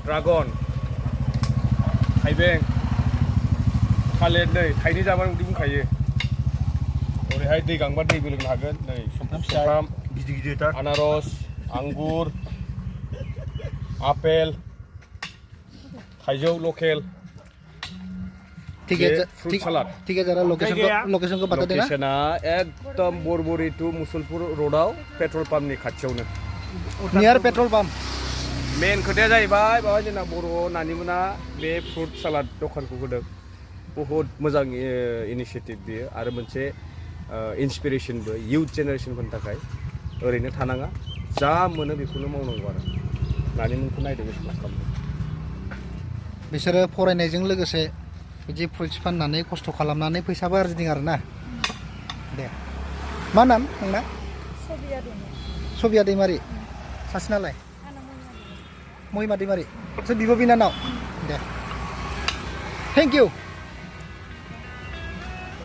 dragon थाइबें थालिर नै थाइनै जाबानो उदै बुंखायो ओरैहाय दै गांबा दैबो लोंनो हागोन नै सुमफ्राम गिदिर आनारस आंगुर आपेल थाइजौ लकेल ठीक है फ्रूट सलाद ठीक है जरा लोकेशन को बता देना लोकेशना एकदम बरबरी टू मुसलपुर रोडआव पेट्रोल पाम्पनि खाथियावनो नियर पेट्रोल पाम्प मेन खोथाया जाहैबाय बाबा जोंना बर'आव नानिमोना बे फ्रुट सालाद दखानखौ होदों बहुत मोजां इनिशिएटिभ बियो आरो मोनसे इन्सपिरेशनबो इयुथ जेनेरेशनफोरनि थाखाय ओरैनो थानाङा जा मोनो बेखौनो मावनांगौ आरो नानिमोनखौ नायदो बिजनेस खालामदो बिसोरो फरायनायजों लोगोसे बिदि फ्रुइट्स फाननानै खस्थ' खालामनानै फैसाबो आरजिदों आरोना दे मा नाम नोंना सबिया दैमारि सासेनालाय महिमा दैमारि बिब' बिनानाव दे थेंक इउ